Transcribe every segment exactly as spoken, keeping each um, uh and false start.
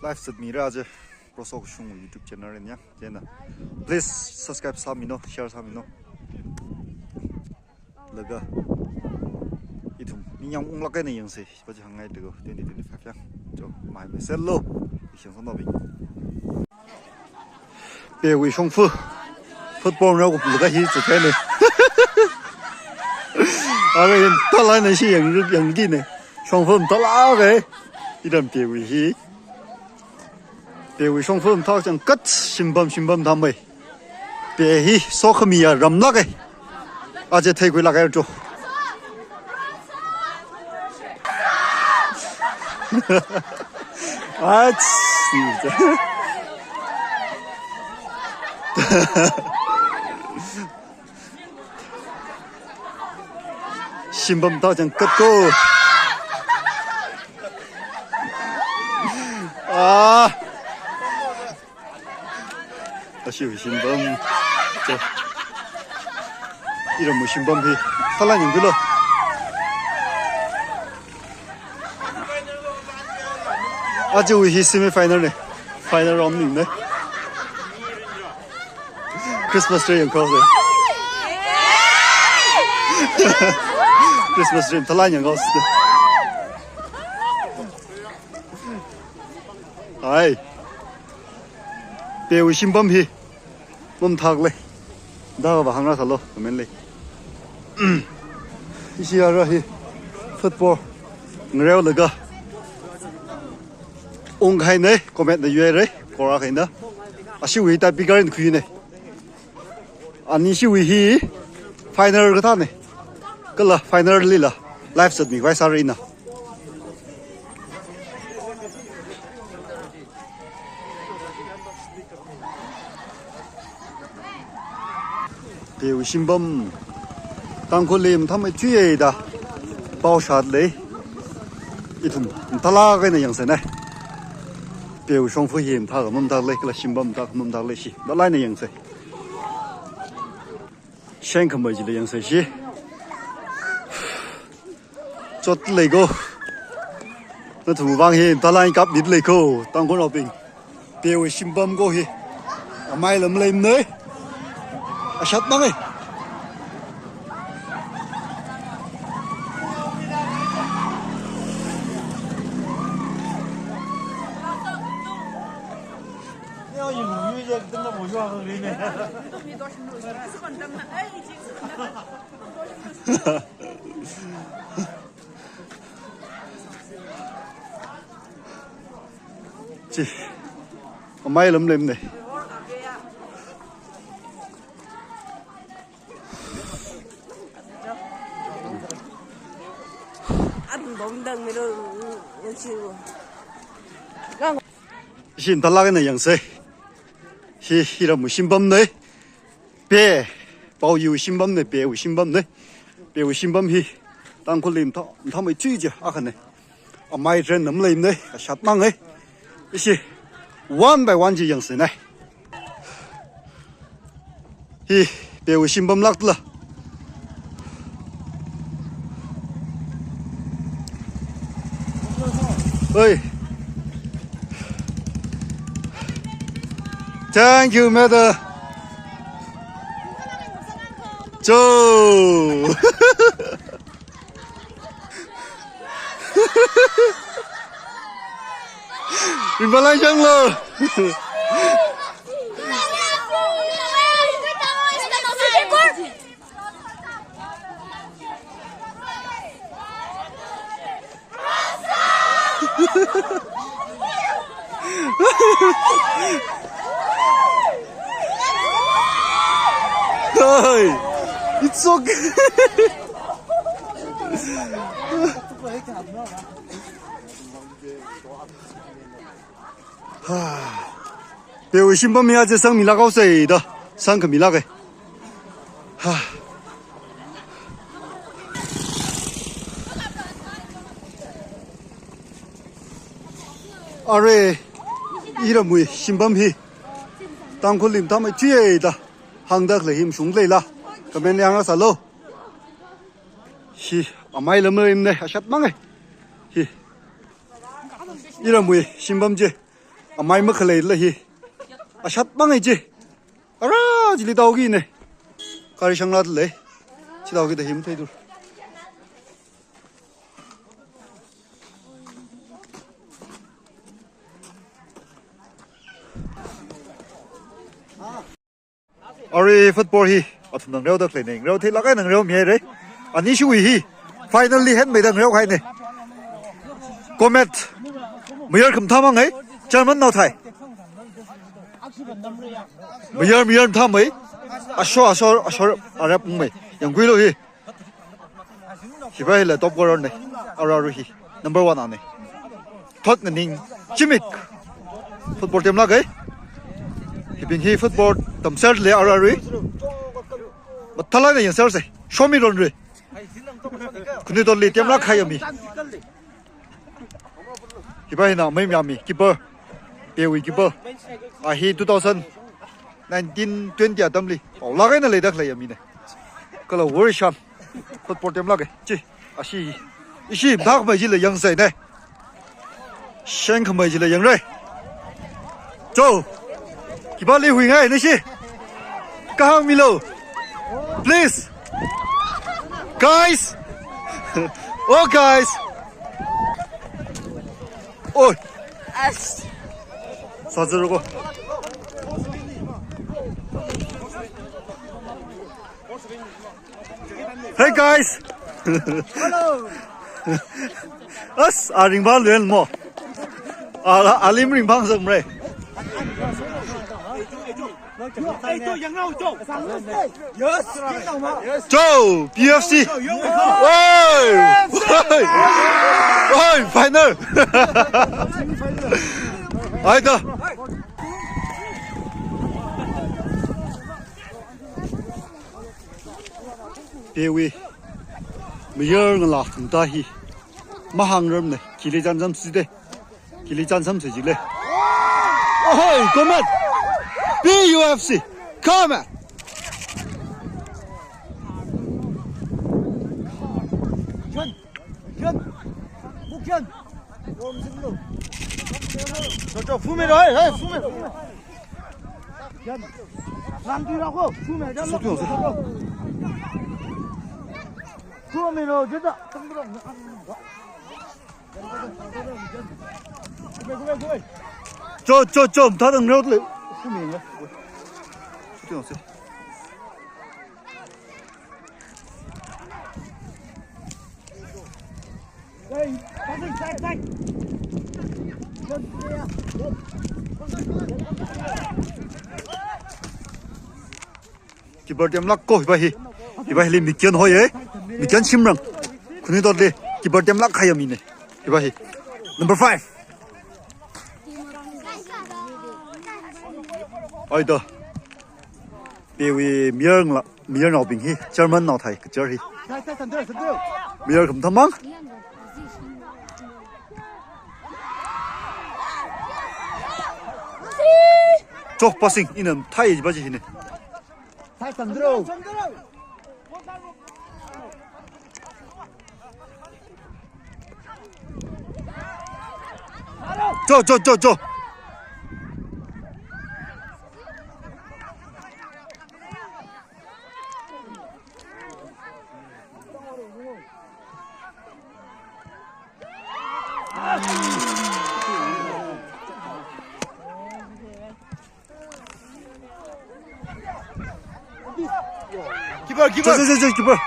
Live zatmira aja Prosok Shung YouTube channel eina ya. Chieina please subscribe sāmino, share sāmino. Laga ithum ningyāng unglāk eina yangsa, pa chi hāngngai dego, twenty twenty-five ya. Cho, mai mai selo, ishang sānobing. Pewui shongfa, football rao kuplu ka hi chu kene. Ara yin tala na shi yang, yangki ne. Shongfa tala ke. Iram pewui hi. Pewui shongfa thak chang kat shimbam shimbam tham mai. Pe hi sokhami ya ramlāk e. Aja theikhuilāk e cho. Ach. Shimbam thak chang kat ko. Ah. Ashiwui shimbam. Cho. Iramwui shimbam hi. Tala yangkhuilo. Ajawui hi semi final ne. Final round ning ne. Christmas tree yangkhuisa. Christmas tree tala yangkhuisa. Ai. Pewui shimbam hi. Mamathālei. Dava hāngra sālo, comment lei. Ishi ara hi. Football. Ngareo laga. Ungkahai ne, comment na yuire, kora kahaina. Ashiwui ta bigger in khui ne. Ani shiwui hi final kathā ne. Kala final lila live zatmi khavai sāra ina. Pewui shimbam. Tangkhulli mathāmeithui da. Pao shat lei. Ithum tala kahaina yangsa ne. Pewui shongfa hi mathā ka mamathālei, kala shimbam mathā ka mamathālei shi. Dalai na yangsa. Sheng khambai jila yangsa shi. Chot lei ko. Nathum vang hi tala kapnit lei ko. Tangkhulnaobing. Pewui shimbam ko hi. Amei lam lei mne. Ashat mang e. Chi. Amei lam lei mne. Adung dong dang miro, yan chi wo. Shin tala kahaina yangsa. Hi, hi iramwui shimbam ne. Pe, Paoyiwui shimbam ne, pewui shimbam ne. Pewui shimbam hi. Tangkhulli mathā, mathāmeithui ja, akha ne. Amei ren nam lei mne, ashat mang e. Ishi, one by one chi yangsa ne. Hi, pewui shimbam lāk tala. Oi. Thank you, madam. Joe. Rimbalai janglo. Hey, it's okay. Pewui shimbam ya je sangmilāk haosa da, sangkhamilāk e. Ha. Are, iramwui shimbam hi. Tangkhulli mathāmeithui da. Hāngda khalei hi mashung leila. Comment li hāngra sālo. Hi, amei lam lei mne, ashat mang e. Hi. Iramwui shimbam je. Amai makhalei la hi. Ashat bang ai chi. Ara chili taoki ne. Kari shang lat lei. Chi taoki da him thei dur. Arui football hi athumna ngareo da khalei ne, ngareo theilāk eina ngareo mi haira. Ani shui hi finally hen meida ngareo kahai ne. Comet, mayar khamathā mang ai, German naothai. Mayar, mayar mathā mang ai, asho, asho, asho, arep mang ai. Yangkhuilu hi. Hiva hila top scorer ne. Ararui hi number one a ne. Thot nganing chimik. Football team lāk ai. Hibing hi football tamser le ararui. Mathālāk eina yangser se. Show me ron re. Khanuithotli team lāk kahai mi. Hiva hina mai mi ami keeper. Pewui keeper. A hi two thousand nineteen twenty atamli paolāk eina leida khalei mi ne. Kala World Champ. Football team lāk ai. Chi. Ashi. Ishi thak mai chila yangsai ne. Sheng khamai chila yangra. Cho. Keeper li hui ngai nashi. Kahāng milo. Please. Guys. Oh, guys. Oi. As. Sazero ko. Hey guys. Hello. As, a ringphālui mo. A, alim ringphā sāmra. Cho, P F C. Oi. Oi. Oi, final. Aida. Pewui mayar ngalā thumda hi mahāngram ne, kili chānsam side, kili chānsam se jile. Ohoi, Comet! P U F C, Comet! Cho, cho, fumei ro, hey, hey, fumei ro. Cho, cho, cho, thādang rot le. Keeper team lāk ko hiva hi. Hiva hili Mikyan hoi e. Mikyan Shimrang. Khanuithotli keeper team lāk kahai mi ne. Hiva hi. Number five. Aida. Pewui mayar ngalā, mayarnaobing hi, German naothai kachar hi. Mayar khamathā mang. Cho, passing, ina thai ba ji hine. Cho, cho, cho, cho. Keeper, keeper. Cho, cho, cho, cho, keeper.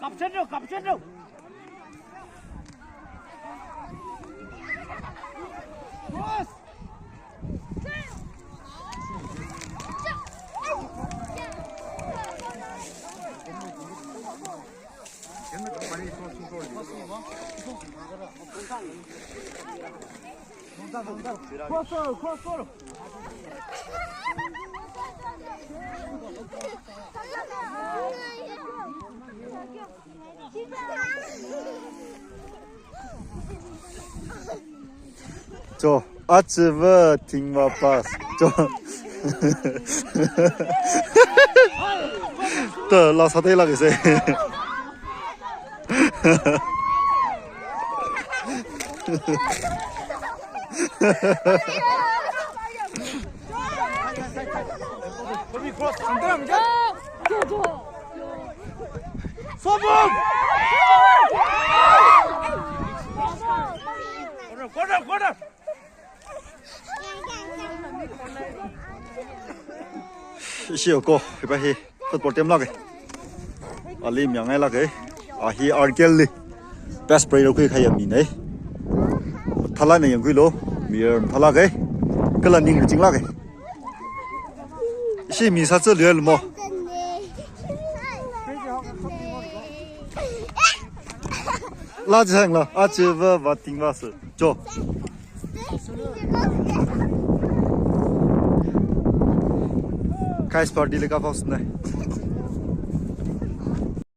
Kapchen ro, kapchen ro. Cho, achiva thingva pass. Cho. Laa sātheilāka se. Corner, corner, corner. Ishi ko, hipa hi football team lāka. Ali miyangai lāka. A hi R K L li best player khuikahai mina. Thala na yangkhuilo, mir thala ka. Kala ning ching lāka. Ishi mi sātsa luyal mo. Laa jang la, achiva vating vasa. Jo. Guys, party le ka pausna.